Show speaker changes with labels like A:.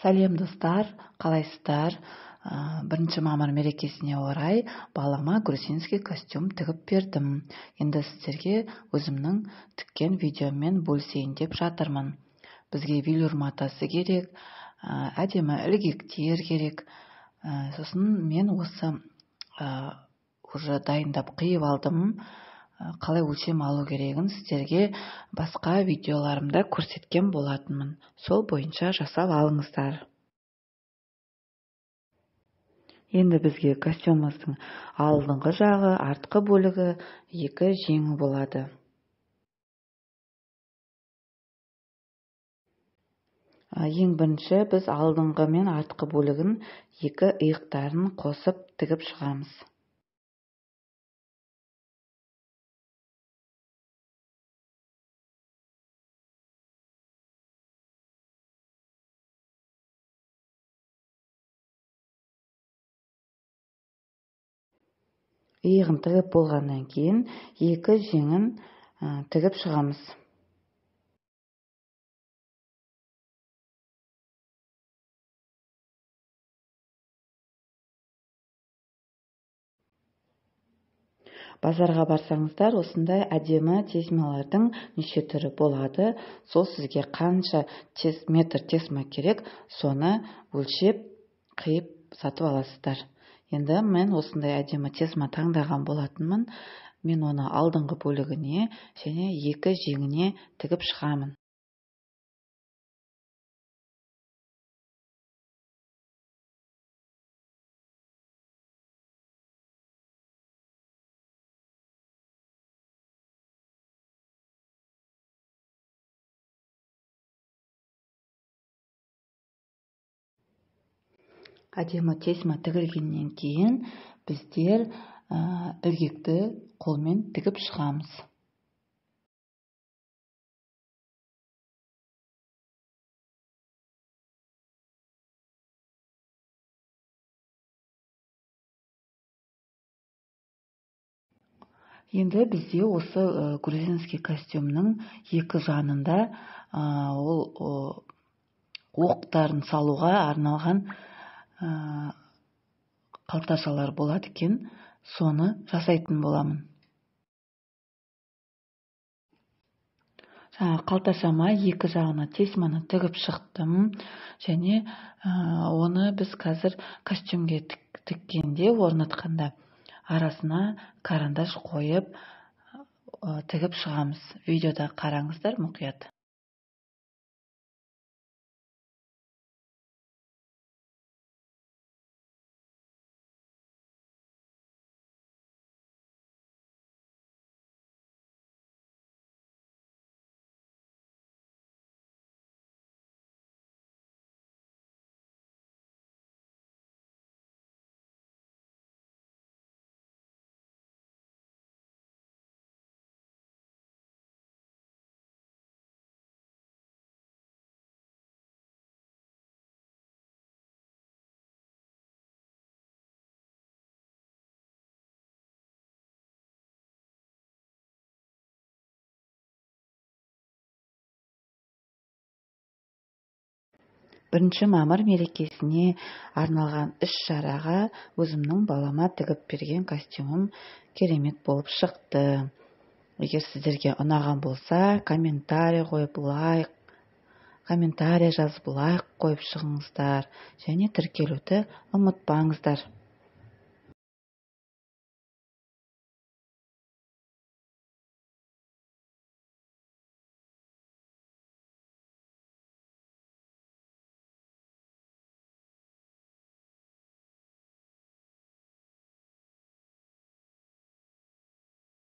A: Сәлем достар, қалайсыздар? 1 мамыр мерекесіне орай балама грузинский костюм тігіп бердім. Енді сіздерге өзімнің тіккен видеоммен бөлісейін деп жатырмын. Бізге велюр матасы керек, әдемі ілгектер керек. Сосын мен осы уже дайындап қиып алдым. Қалай өлшем алу керегін сіздерге басқа видеоларымда көрсеткен болатынмын. Сол бойынша жасап алыңыздар. Енді бізге костюміміздің алдыңғы жағы, артқы бөлігі, екі жеңі болады. Ең бірінші біз алдыңғы мен артқы бөлігін екі иықтарын қосып тігіп шығамыз. Иығын тігіп болғаннан кейін екі жеңін тігіп шығамыз. Базарға барсаңыздар, осындай әдемі тесьмалардың неше түрі болады. Сол сізге қанша метр тесьма керек, соны өлшеп, қиып сатып аласыздар. Енді мен осындай әдемі тесьма таңдаған болатынмын. Мен оны алдыңғы бөлігіне және екі жеңіне тігіп шығамын. Әдемі тесьма тігілгеннен кейін біздер ілгекті қолмен тігіп шығамыз. Енді бізде осы грузинский костюмнің екі жанында ол оқтарын салуға арналған қалташалар болады екен, соны жасайтын боламын. Жаңа қалташама екі жағына тесьманы тігіп шықтым, және оны біз қазір костюмге тіккенде, орнатқанда арасына карандаш қойып тігіп шығамыз. Видеода қараңыздар мұқият. Бірінші мамыр мерекесіне арналған іс-шараға өзімнің балама тігіп берген костюмім керемет болып шықты. Егер сіздерге ұнаған болса, комментарий қойып, лайк, комментарий жазып, лайк қойып шығыңыздар және тіркелуді ұмытпаңыздар.